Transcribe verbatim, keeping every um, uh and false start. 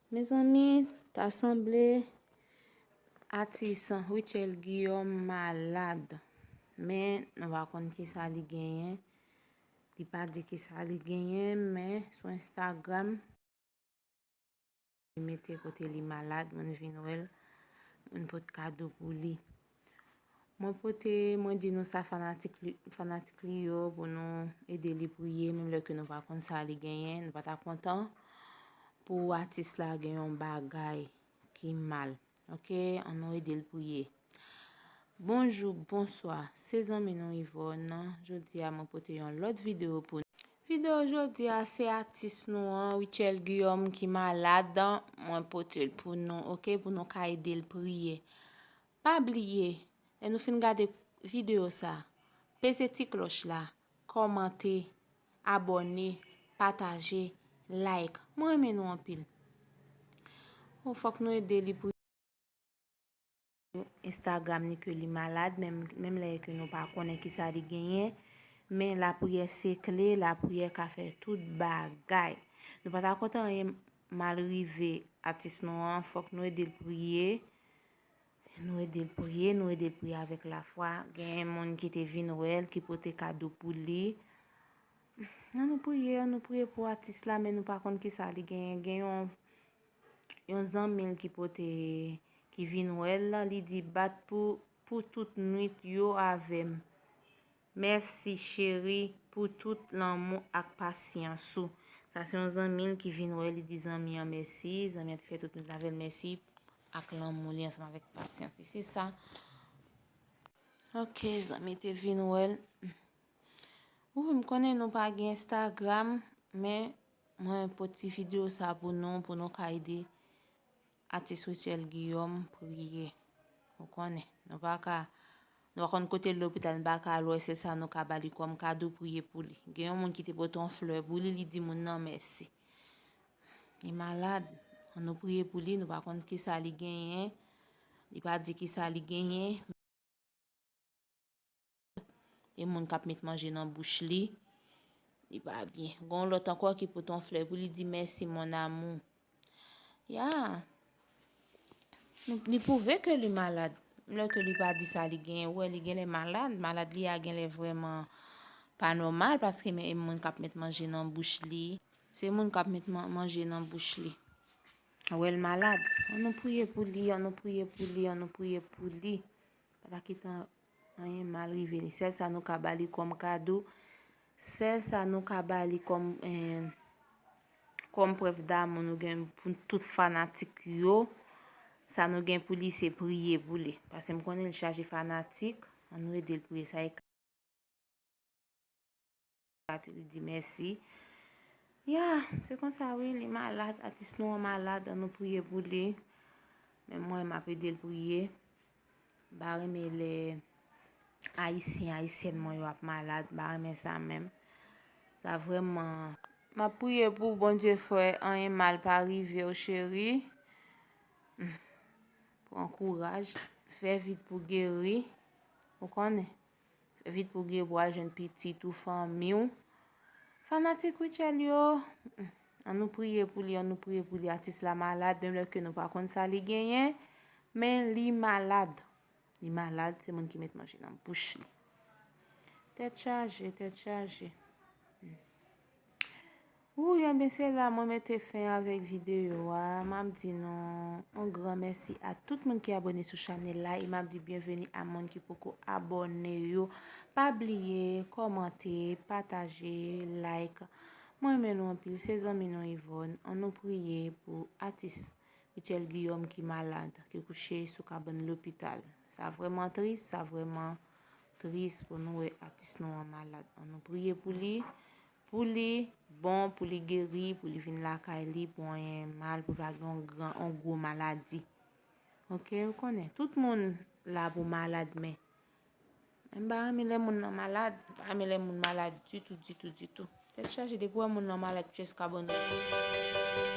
Mezanmi, ta sanble atis Rutshelle Guillaume malad, men nou pa konn kisa li genyen. Li pa di kisa li genyen, men sou Instagram, li mete kote li malad, moun vin wè l, moun pot kado pou li. Mwen pote, mwen di nou sa fanatik li, fanatik li yo pou nou ede li priye, menm lè ke nou pa konn sa li genyen, nou pa ta kontan pou atis la gen yon bagay ki mal. Oke, ann nou ede l priye. Bonjou, bonswa, se zanmi nou Yvonne. Jodi a mwen pote yon lòt videyo pou nou. Videyo jodi a se atis nou an, Rutshelle Guillaume ki malad. Mwen pote l pou nou, oke, pou nou ka ede l priye. Pa bliye, lè nou fin gade videyo sa, peze ti klòch la, kòmante, abòne, pataje, like. Mwen renmen nou anpil. Oh, fòk nou ede li pou Instagram ni ke li malad, menm, menm lè ke nou pa konnen kisa li genyen. Men lapriyè se kle, lapriyè ka fè tout bagay. Nou pa ta kontan anyen mal rive atis nou an, fòk nou ede l priye. Nou ede l priye, nou ede l priye avèk lafwa. Gen moun ki te vin wè l, ki pote kado pou li. Ann nou priye, ann nou priye pou atis la, men nou pa konn kisa li genyen. Gen yon, yon zanmi l ki pote, ki vin wè l, li di bat pou, pou tout nwit yo avè m. Mèsi, cheri, pou tout lanmou ak pasyans ou. Sa se yon zanmi l ki vin wè, li di zanmi an mèsi, zanmi an te fè tout nwit la avè l, mèsi ak lanmou li ansanm avèk pasyans li. Se sa. Oke, zanmi te vin wè l. Wi, m konnen nou pa gen Instagram, men mwen pote ti videyo sa pou nou, pou nou ka ede atis Rutshelle Guillaume priye. Ou konnen, nou pa ka, nou pa konn kote l lopital, nou pa ka al wè, se sa nou ka ba li kòm kado, priye pou li. Gen yon moun ki te pote yon flè pou li, li di moun nan mèsi. Li malad, ann nou priye pou li, nou pa konn kisa li genyen, li pa di kisa li genyen. E moun k ap met manje nan bouch li, li pa byen. Gen yon lòt ankò ki pote yon flè pou li, di mèsi mon amour. Ya. Nou, li pwouve ke li malad. Lè ke li pa di sa li genyen, ou wè li genlè malad. Malad li a genlè vrèman pa nòmal paske men e moun k ap met manje nan bouch li. Se moun k ap met man-, manje nan bouch li. Ou wè l malad. Ann nou priye pou li, ann nou priye pou li, ann nou priye pou li. Pa ta kite anyen mal rive li. Sèl sa nou ka ba li kòm kado, sèl sa nou ka ba li kòm, eh, kòm prèv damou nou gen pou tout fanatik yo, sa nou gen pou li se priye pou li. Paske m konnen l chaje fanatik, ann nou ede l priye. Sa e kat li di mèsi. Ya, se konsa wi, li malad, atis nou an malad, ann nou priye pou li. Men mwen, m ap ede l priye. M pa renmen lè Ayisyen, Ayisyèn mwen yo ap malad, m pa renmen sa menm. Sa vrèman. M ap priye pou w, Bondye fè anyen mal pa rive w, cheri. Pran kouraj, fè vit pou geri. Ou konnen. Vit pou gen pou al jwenn pitit ou, fanmi w. Fanatik Rutshelle yo, ann nou priye pou li, ann nou priye pou li. Atis la malad, menm lè ke nou pa konn sa li genyen, men li malad. Li malad, se moun ki met manje nan bouch li. Tèt chaje, tèt chaje. Wi, enben se la mwen mete fen avèk videyo a. M ap di nou yon gran mèsi a tout moun ki abòne sou chanèl la e m ap di byenveni a moun ki poko abòne yo. Pa bliye kòmante, pataje, like. Mwen renmen nou anpil, se zanmi nou Yvonne. Ann nou priye pou atis Rutshelle Guillaume ki malad, ki kouche sou kabann lopital. Sa vrèman tris, sa vrèman tris pou nou wè atis nou an malad. Ann nou priye pou li, pou li bon, pou li geri, pou li vin lakay li, pou anyen mal, pou l pa gen yon gran, yon gwo maladi. Oke, ou konnen, tout moun la pou malad, men m pa renmen lè moun nan malad, m pa renmen lè moun malad ditou, ditou, ditou. Tèt chaje, depi w wè moun nan malad, jis ka ban nou.